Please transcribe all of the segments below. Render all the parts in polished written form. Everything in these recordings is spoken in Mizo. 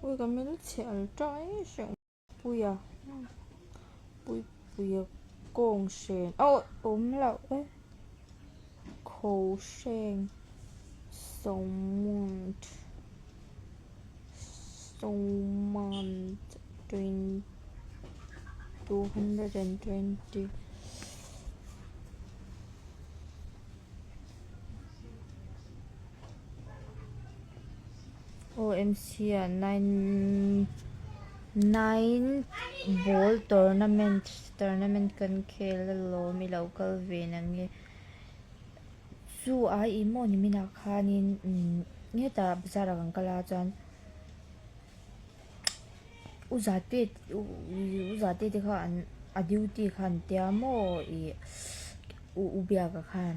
Ui ka mel chhe al ṭai hreuh Puia Puipuia kawng hren aw awm loh e Kho hreng Sawmund Sawmund 220. OMC ah nine nine ball tournament tournament kan khel alawm i lo kal ve nange chu ai i maw ni minah khanin umm hetah bazar ah kan kal a chuan u zate u zate te kha an a duty kha an tia maw ih u u biaka khan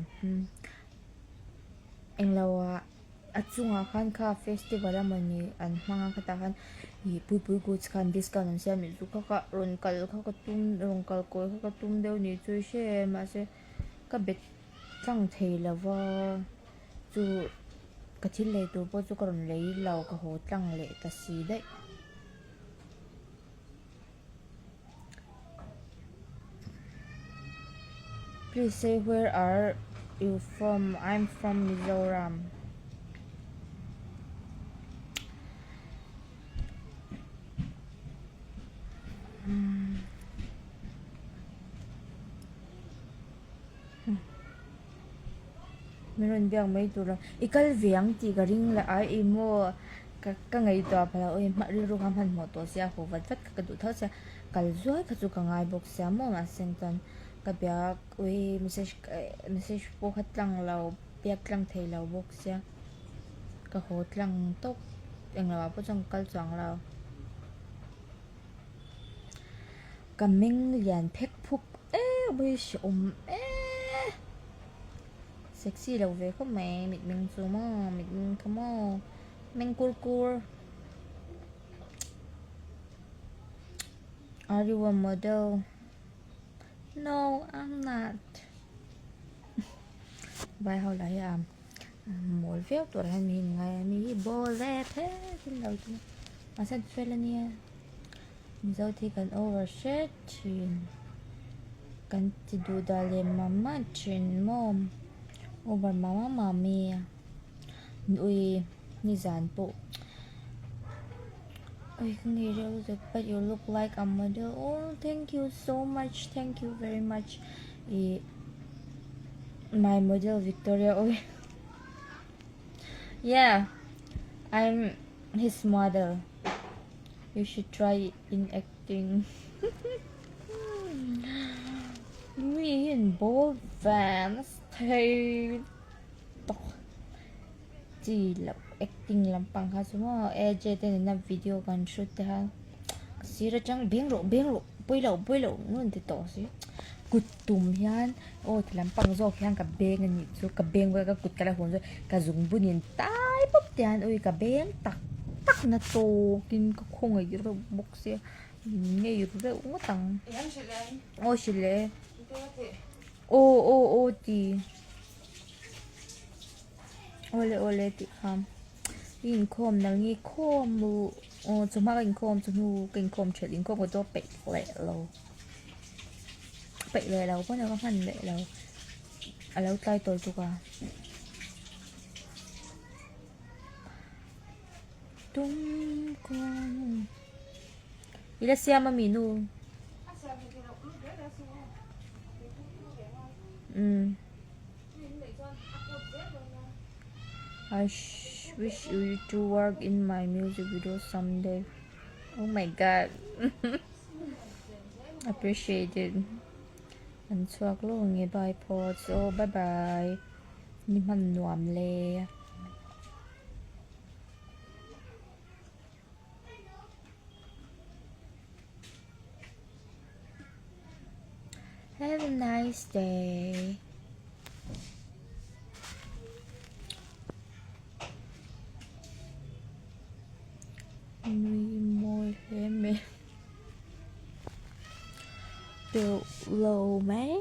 englo ah a chungah khan kha festival emawni an hmang a khatah khan ih puipui goods khan discount an siam leh chu kha kha rawn kal kha ka tum rawn kal kawi kha ka tum deuh ni chu i hre em mahse ka bet tlang thei lo va chu ka thil lei tur pawh chu ka rawn lei lo ka haw tlang leh ta si daih. Please say where are you from? I'm from Mizoram. Min rawn biak mai tur lo. I kal ve ang tih ka ring la a ih maw ka ka ngaihtuah phah lo awi hma rilru kha hmanhmawh tawh sia haw vat vat kha ka duh tho sia kal zuai kha chu ka ngai bawk sia maw mahse chuan ka biak ui message message pawh kha tlang lo biak tlang thei lo bawk sia ka haw tlang tawp englo ah pawh chuan ka kal chuang lo. Ka meng lian phek phuk em mai hrehawm em sexy lo ve khawp mai mitmeng chu maw mitmeng kha maw meng kur kur are you a model no I'm not vai ho lah hi a mawl viau tur hian mi in ngai a mi hi bawl ve phet in lo ti mahse an fel ania mizo te hi kan over hret thin kan ti duh dah leh mah mah thin maw over mah mah mah mai a ui nizan pawh ui ka ngei reuh lutuk but you look like a model oh thank you so much thank you very much ih my model Victoria oi yeah I'm his model you should try in acting mi hian ball vans thei tawk chi loh acting lampang kha chu maw AJ te nena video kan shoot te khan sir atang beng rawh beng rawh pawi loh pawi loh an rawn ti tawh si kut tum hian aw ti lampang zawk hian ka beng a nih chu ka beng bulah ka kut ka la hun chu ka zungbu nen tai pawp te hian ui ka beng tak tak na tawkin ka khawngaih reuh bawk sia min ngei reuh ngawt ang aw hrilh e aw aw aw ti. Awle awle tih kha i inkhawm nang i khawm uh aw chawhma ka inkhawm chawhnu ka inkhawm thelh inkhawm ka dawp peih leh lo peih leh lo pawn ka hman leh lo a lo tlai tawh tuk a tum kawng i la siam ami nu umm. I wish you to work in my music video someday. Oh my god. Appreciate it. An chhuak lo nge bye phawt. Oh bye bye. Ni hman nuam le. Have a nice day. Nui mawi hle mai. Teuh lo mai,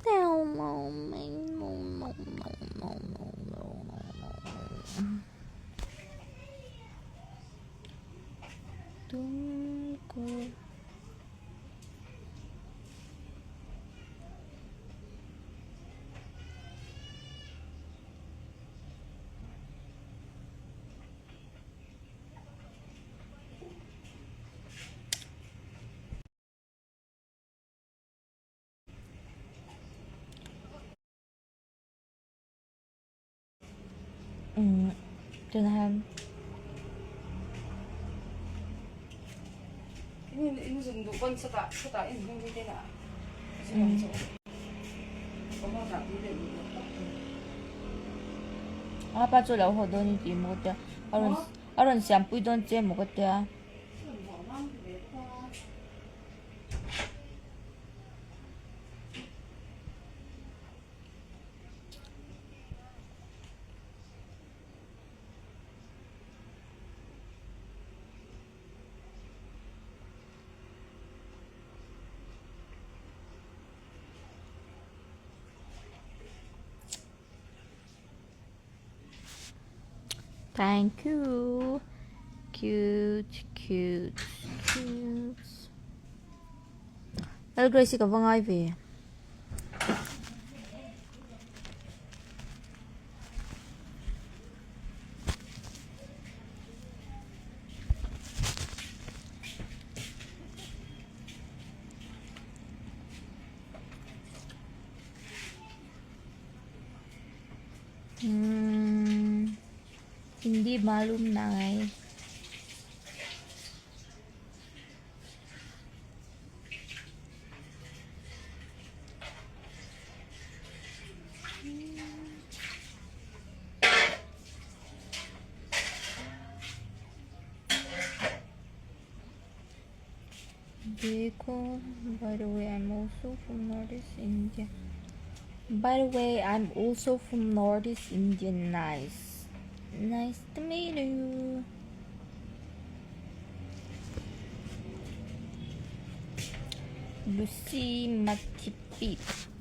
teuh lo mai, no no no no no no no no. Tumko. Umm tunah hian a pa chu a lo haw dawn i tih maw ka tia a rawn a rawn siampui dawn che maw ka tia. Thank you. Cute, cute, cute. Lal Grace hi ka va ngai ve. Umm Hindi malum nai. Dekho, by the way, I'm also from Northeast India. By the way, I'm also from Northeast India. Nice. Nice to meet you. Lucy Matipip.